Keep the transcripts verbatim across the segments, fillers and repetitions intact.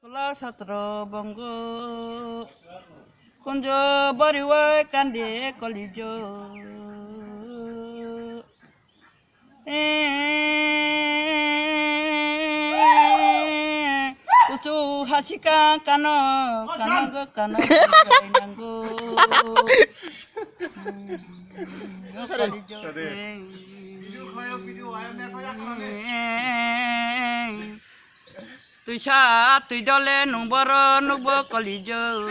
Kola satro bongo, khunjo boriwai kande kolijo. Eh, kusu hasika kano, kano go kano nango. Kolijo. Eh. Twisa twi dole nung boro nukbo kolijo.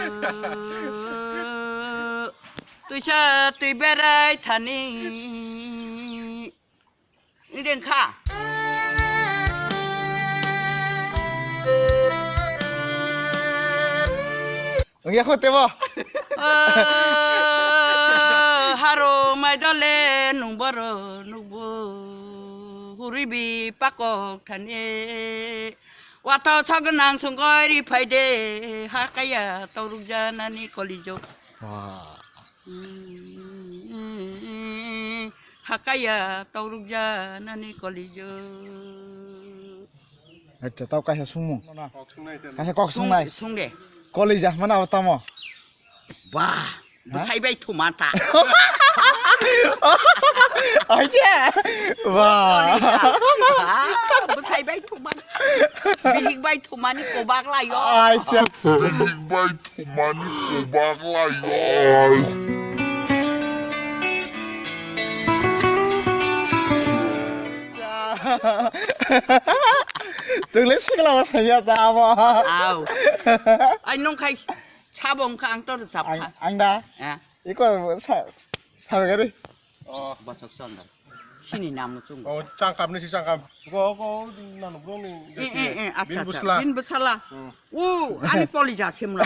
Twisa twi berai thani. Ideng kha. Wngya kho tebo. Ah, haro mai dole nung boro nukbo. Hurui bi pakok thani. Watao sagwnang songoi ri phaide, hakaya toruk janani kolijo. Wah. Hakaya toruk janani kolijo. Acha, tao kaisa sungmung. Kok sungnai tei. Kaisa kok sungnai. Sung de. Kolija mana tamo? Bah. Bwsai bai thumata. Aje. Wah. Bwsai bai thumani. Bilik bai thumani kobak layo. Acha. Bilik bai thumani kobak layo. Chungle sikla ma sanya ta abo. Au. Ai nung khai sabo wngkha ang to rwchap kha. Ang da. Eh. Iko sa sa gari. Oh. Bachok Chandra. Sini namu chung. Oh, changkam ni si changkam. Go go nanu bro ni. Eh eh eh acha acha. Bin bwsla. Bin bwsla. Hmm. U ani poli ja semla.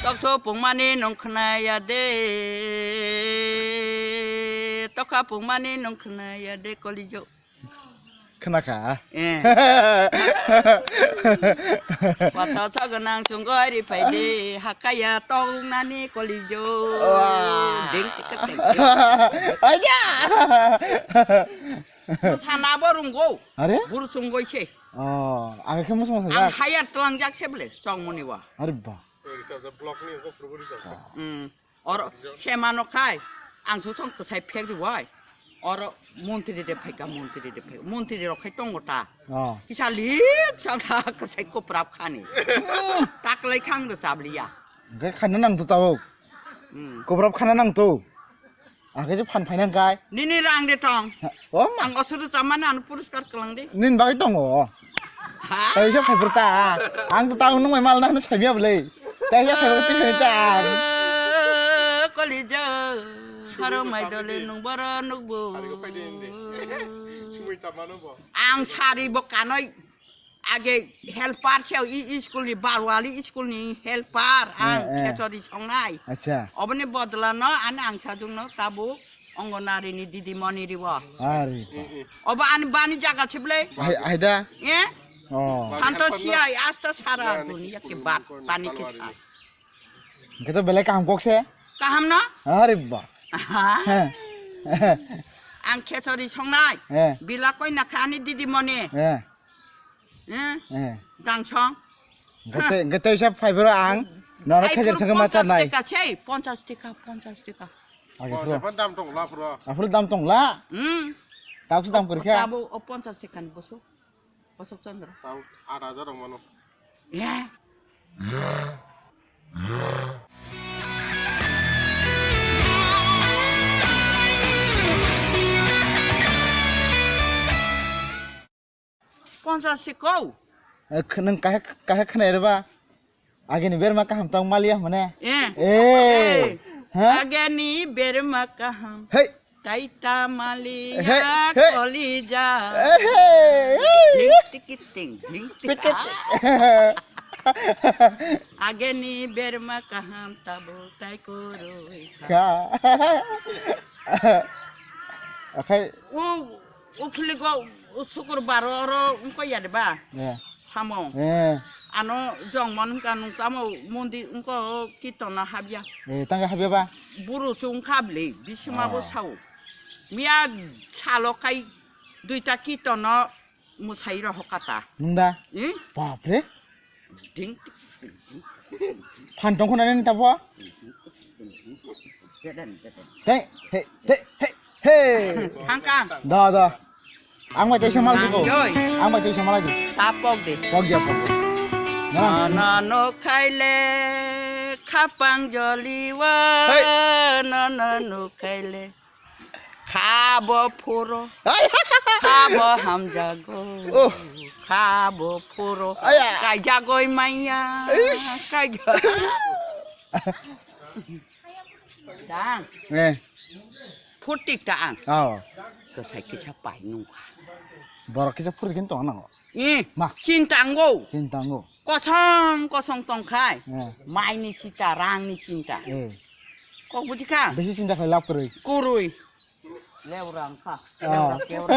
Tokto pungmani nung khnaya de. Tokha pungmani nung khnaya de kolijo. Khnakha. Eh. Watao sagwnang songoi ri phaide, hakaya tongnani kolijo. Wah. Ding tik ding. Aja. Sana bo runggo. Are? Buru songoi se. Oh, ang khe musa musa. Ang hayar tlangjak se ble, chongmoni wa. Are ba. Block ni ko purguri sa. Hmm. Oro semano khai, ang susong kwsai phek rwoi. Oro montri de phaika, montri de phaika, montri rok khai tongo ta. Oh. Kisa lik sa ta kwsai koprap khani. Hmm. Taklai khang rwchap liya. Hwnkhe khana nang to tao. Hmm. Koprap khana nang to. Ang khe phan phainang kai. Nini rang de tong. Ha, oh ma. Ang osuru chamani ano puriskar kalang de. Nin bagwi tongo. Ha? Tei se phaiphuru ta. Ang to tang nung mai mal na hwnwi saimya bwle. Tei se phaiphuru twi phai ta ang. Kolijo. Haro mai dole nung boro nukbo. Ang sari bo kanoi. Age helper se i school ni Barwali school ni helper ang eh, eh. Khechori songnai. Acha. Oboni bodolano ani ang sajungno tabuk Anganwadi ni didi moni ribo. Ari. Obo ani bani jaga chible. Ai, ai da. Eh? Oh. Santo siya asta sara dunia ke bat pani ke sa. Hwnkhe to belai kaham kok se. Kaham no? Ari ba. Aha. He. Ang khechori songnai. He. Bila koi na kha ani didi moni. He. Eh? Eh. Dangsong. Gete, gete isa fiber ang. Noro khajar sangke ma charnai. Ponchas teka, ponchas teka. Age pro. Dam tong la pro. Afro dam tong la. Hmm. Tau dam kor kha. Tabo o ponchas teka ni boso. Bosok Chandra. Tau aat hajar ang mano. Ya. Ponchas se ko. Eh, kh-, nwng kahai, kahai khwnai rwba? Agini berma kaham tong maliya hwnmane? Eh. Eh. Eh. Ha? Agini berma kaham. Hey. Tai ta maliya hey, hey. Kolija. Hey, hey, hey. Ding tiki ting, ding tiki. Tiki ting. Agini berma kaham tabo tai koroi. Ka. Akhai. U, u khiligo, u sukur baro oro ungko ya de ba? Ya. Tamo. Eh. Ano jongmon wngkha nung tamo mundi wngkha o kirtono habya. Eh, tangka habya ba? Buru chungkha bli, bisima bo Ah. sao. Miya salo kai duita kirtono musai rohokata. Nungda? Eh? Bapre. Ding. Phan tongkho nani tabo? Deden, deden. Te, he, te, he, he. Thangkang. Da, da. Ang bai teisa mal di ko. Ang bai teisa mal di. Tapok de. Pok dia, pok dia. Na. Nono nukhaile khapang joliwa. Hey. Nono nukhaile khabo phuro. Hey. Khabo hamjago. Oh. Khabo phuro. Aya. Kaijagoi maya. Ish. Kaija. Dang. Eh. Phutik ta ang. Oh. Kwsai kisa pai nungkha. Borok kisa phutik khe tong nango. Eh. Ma. Chintango. Chintango. Kosong kosong tongkhai. Eh. Maini sinta, rangni sinta. Eh. Kok bujikha? Besi sinta khlai lab kwrwi. Kwrwi. Leurang kha. Ah. Leurang, leurang.